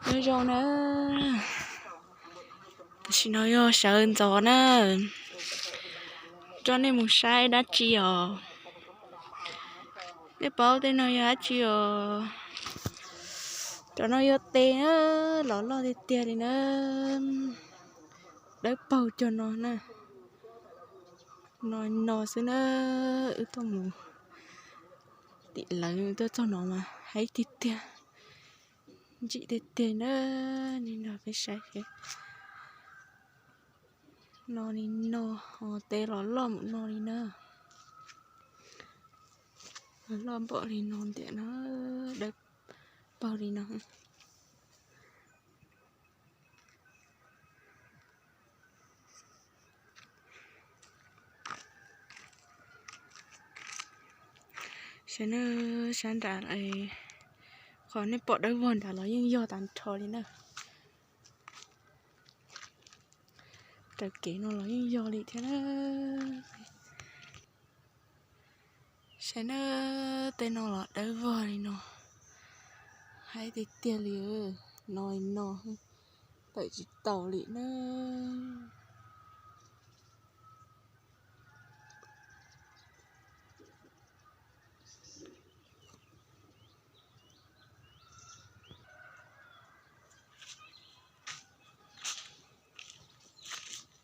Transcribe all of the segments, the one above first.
Nyob zoo na, tam sim no yog sawv ntxov na, coj nej mus saib dab tsi os? Nej paub tej no yog dab tsi os? Cov no yog tes na, los loj tiag tiag li na, dawb paug cov no na. No no xwb na, wb tuaj mus tim lawv tuaj txog no mas haib tiag tiag, ntsim tiag tiag na, nej nrog peb saib. No li no, tes los loj mus no li na, los loj npaum li no ntiag na, dawb paug li no. Saib na, sab nrad, qhov nej pom dawb vog nrad los yeej yog tag nrho li na. Raws kev no los yeej yog li thiab na. Saib na, tej no los dawb vog li no, haib tiag tiag li, no li no, tawm tsis tau li na.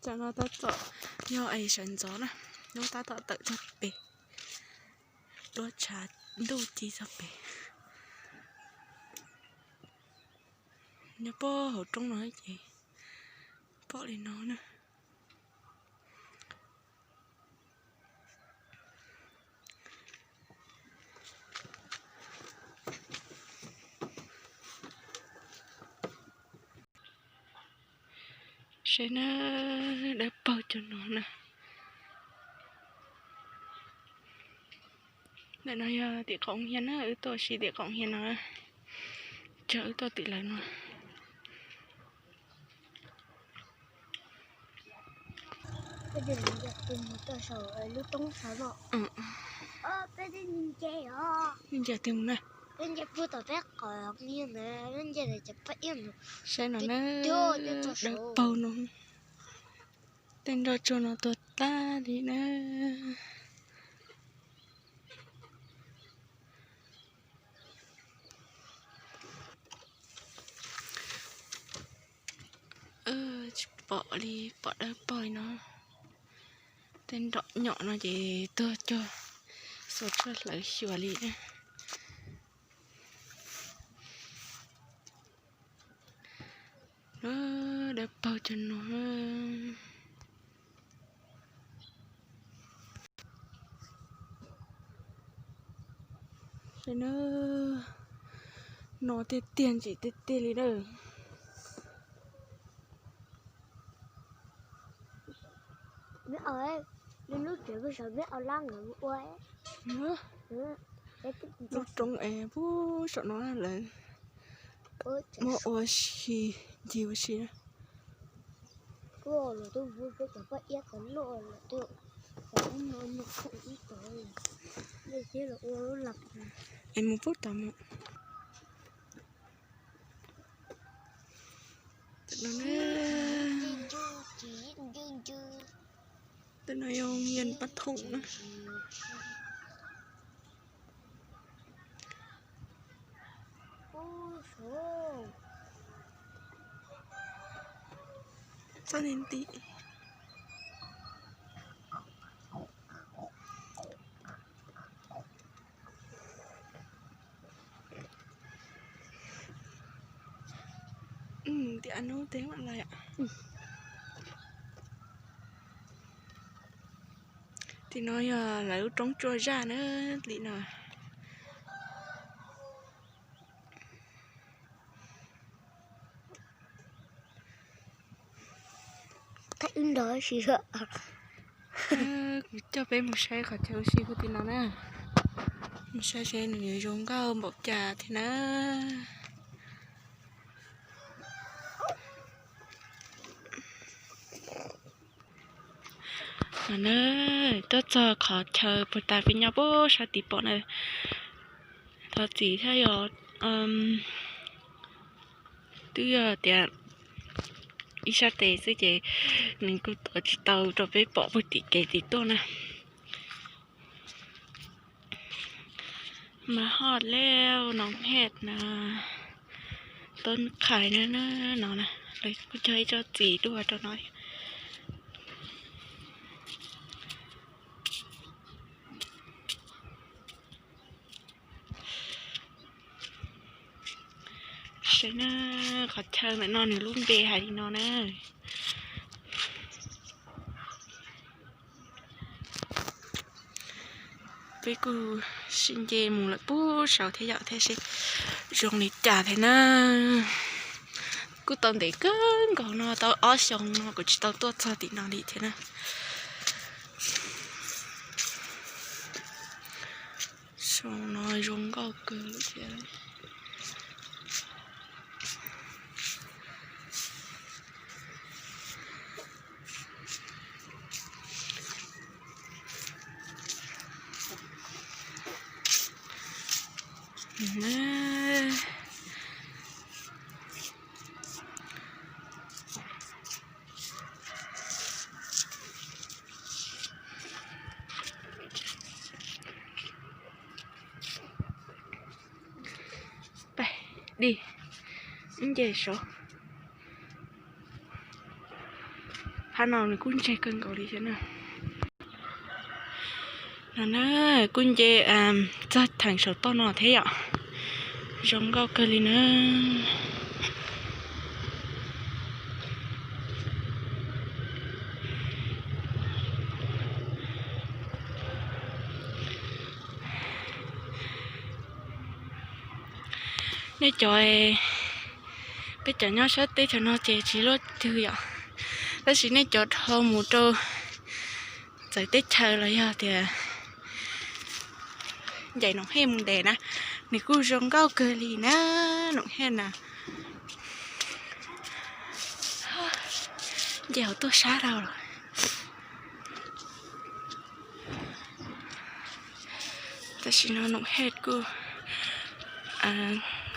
Cov no tab tom yog es sawv ntxov na, lub tab tom tawm txog pem, duab tshav ntuj ci txog pem. Nyob puag hauv roob no ces pom li no na. Saib na, dawb paug cov no na. Ntawm no yog tim qhov hias na, wb tuaj ua si tim qhov hias no, tsam wb tuaj tim lawv no. Ntsia twg mus na. Saib no na, dawb paug no. Tej nroj tsuag no tuag tag li na. Tsis pom li, pom dawb paug li no. Tej nroj nyom no ces tuag cog xuas tshuaj hlawv xyuas li na. Dawb paug cov no. No tiag tiag, ntsim tiag tiag li na. Lub tsev pub saum, lub roob es pub saum no lawv muab ua si, ncig ua si. Es mus pub tod mus. Tej no yog yeej pab thoom na. Txoj ni nti. Tiam nub teb mam lawm. Tim no yog lawv lub roob tsuag zaj na, tim no. Kuv coj peb mus saib qhov chaw ua si puag tim no na. Mus saib seb nws yuav zoo nkauj npaum cas thiab na. No na, tuaj txog qhov chaw puag ta peb nyob puag sab tid pom na. Thov txim thiab yog, um, Twb yog tias ib sab tes xwb ces nws kuj tuav tsis tau rau peb pom puag tim kev tim tuaj na. Mas hot leo no hej na, toj qhais na no, lawv kuj cog ib tsob txiv dua rau no. Saib na, qhov chaw ntawm no nws lub npe hais li no na. Peb kuj sib nce mus lawm puag saud thiab yom, thiab seb zoo li cas thiab na. Kuj tau ntev kawg nkaus no, tau ob xyoos no kuv tsis tau tuaj txog tim no li thiab na. Xyoo no zoo nkauj kawg li thiab. Peb dim ib nce saud. Phab no nws kuj ntse kawg nkaus li thiab na. No na, kuj nce txog theem saum toj no thiab yom. Zoo nkauj kawg li na. Nej cov, peb cov nyob sab teb chaws no ces tsis luaj twg yom, tab sis nej cov dhau mus rau txawv teb chaws los yog tias ncaim Noom Hej mus ntev na, nws kuj zoo nkauj kawg li na, Noom Hej na. Nce hauv tuaj sab dhau lawm. Tam sim no Noom Hej kuj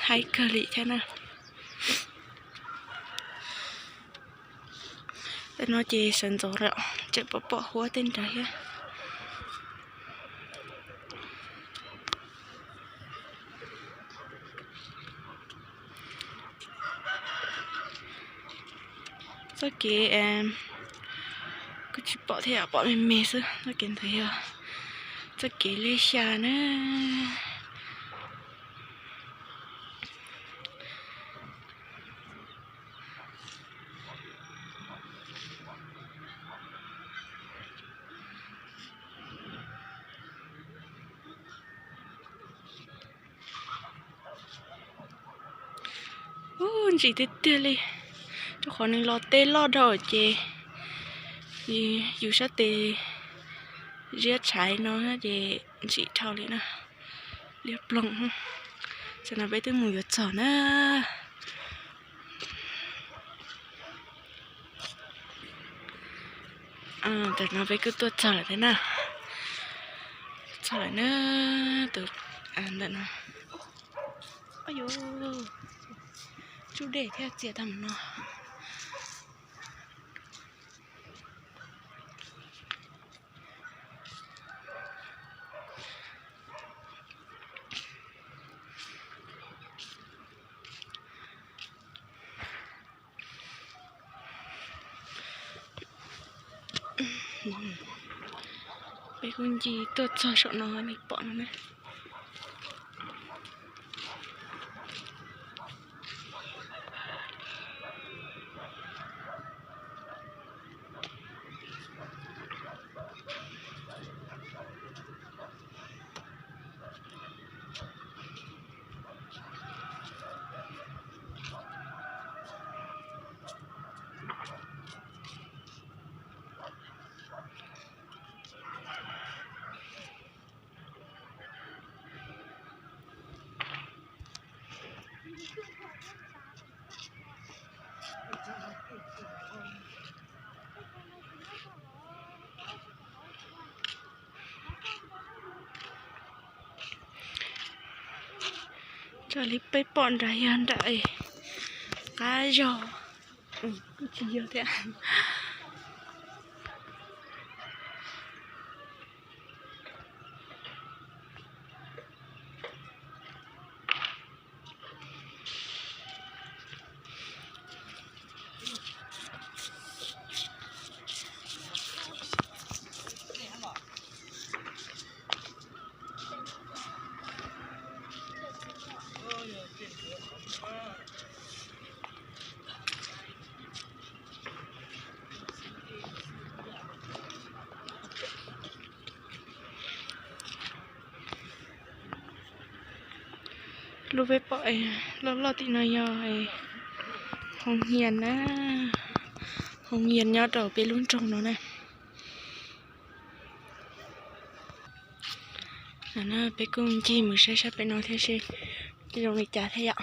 haib kawg li thiab na. Tam no ces sawv ntxov lawm, tseem pom pom huab tej nrad thiab. Txoj kev kuj tsis pom thiab, pom me me xwb. Txoj kev ntawd yog txoj kev liab xya na. Ub, ntsim tiag tiag li, rau qhov nws los teb loj dhau ces yus sab tes ziab tshaiv no ces ntsim dhau li na, liab ploog. Tam no peb twb mus yuav txog na. Tam no peb kuj tuaj txog lawm thiab na. Txog lawm na, tus ntawm no. Tsub dej thiab txias tag mus no. Peb kuj nce tuaj txog saum no nej pom no na. Raws li peb pom nrad yog nram qab zog. Kuj tsis yog thiab. Lub peb pom loj loj tim no yog hoo hias na, hoo hias nyob rau peb lub nroog no na. Peb kuj ncig mus saib sab pem no thiab seb zoo li cas thiab yom.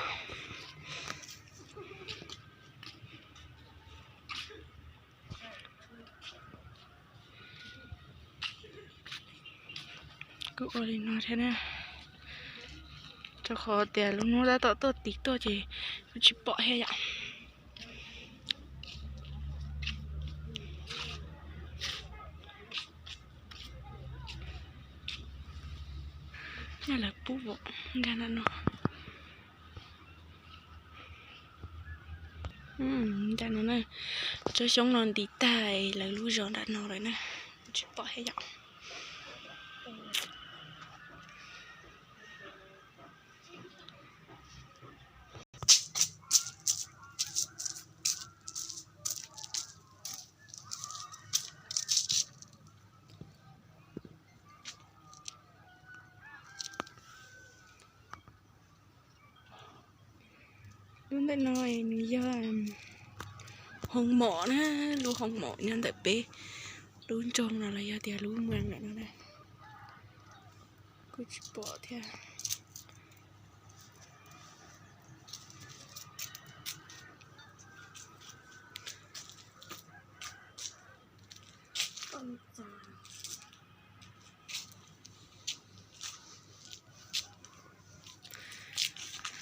Kuj ua li no thiab na, rau qhov tias lub hnub tab tom tuaj tiv tuaj ces kuj tsis pom thiab yom. Nyob lawv pub vom nkag nram no. Nram no na, tsob xyoob no nti tag lawv lub zos nram no lawm na, tsis pom thiab yom. Lub ntawm no nws yog hoo mom na, lub hoo mom nyob ntawm peb lub nroog no los yog tias lub moos lawm no na. Kuj tsis pom thiab.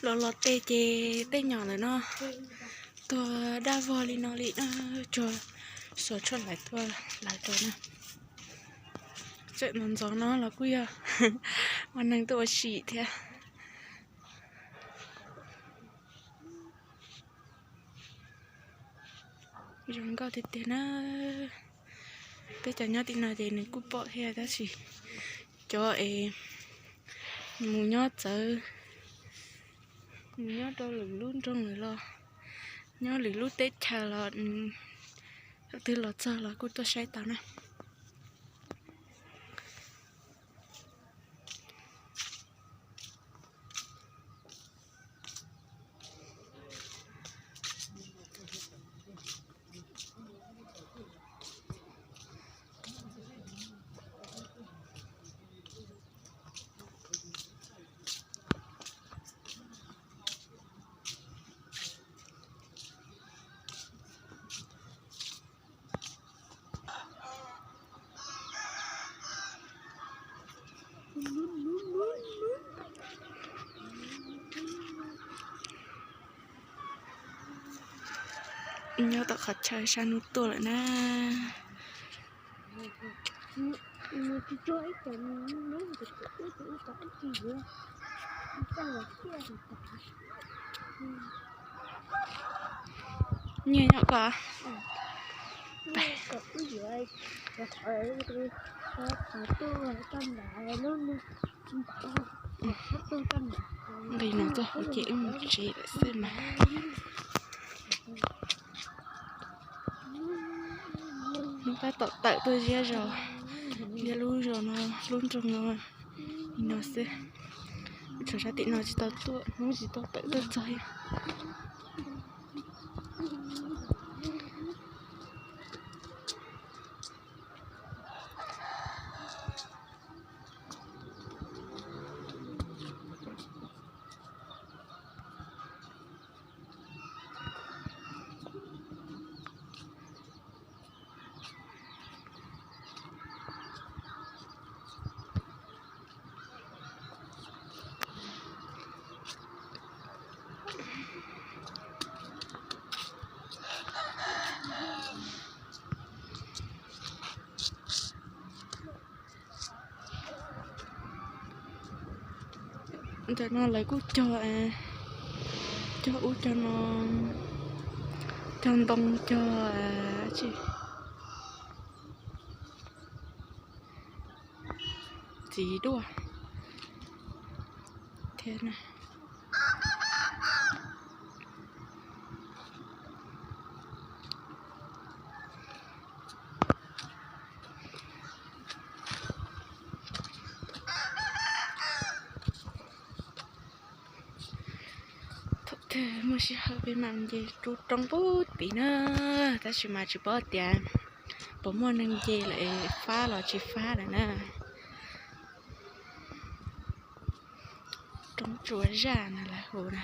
Los los tej ces tej nyom ntawm no tuag daj vog li no li na, tsuag xuas tshuaj hlais tuaj hlais rau na. Tseem ntxov ntxov no los kuj yog ua neeg tuaj ua si thiab. Zoo nkauj tiag tiag na. Peb cov nyob tim no ces nws kuj pom thiab tab sis cov es mus nyob txawv, mus nyob rau lwm lub nroog lawm los nyob lwm lub teb chaws los thaum twg los txog los kuj tuaj saib tau na. Nyob tom qhov chaw sab hnub tuaj lawm na. Nyiam nyom koj. Nqis no txog hauv ces wb mus tsev lawm xwb mas. Hnub tab tom tawm tuaj ziab zos, ziab lub zos no, lub nroog no li no xwb. Tshuav sab tim no tsis tau tuaj, hnub tsis tau tawm tuaj txog thiab. Ntawm no lawv kuj cog, cog ub cog no, cog ntoo cog txiv duaj thiab. Thaum twg muaj sij hawm peb mam nce rub roob pub pim na, tab sis mas tsis paub tias puas muaj neeg nce lawm es fab los tsis fab lawm na. Roob Tsua Zaj no lawv hu na.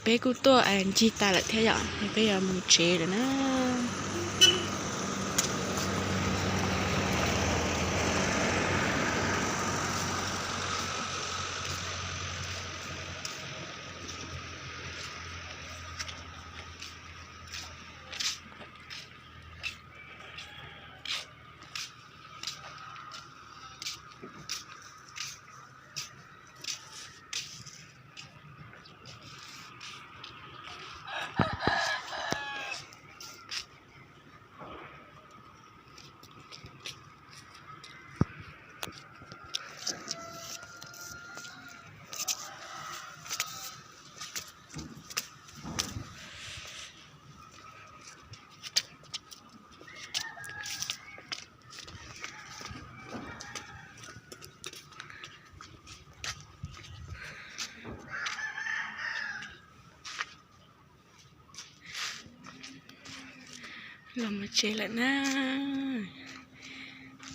Peb kuj tuaj ncig tas lawm thiab yom, peb yuav mus tsev lawm na. Los mus tsev lawm na.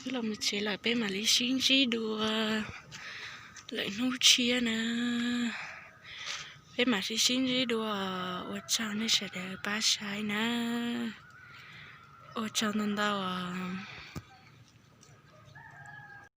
Wb los mus tsev lawm peb mam li sib ntsib dua lwm hnub tshiab na. Peb mam li sib ntsib dua. Ua tsaug nej sawv daws pab saib na. Ua tsaug ntau ntau os.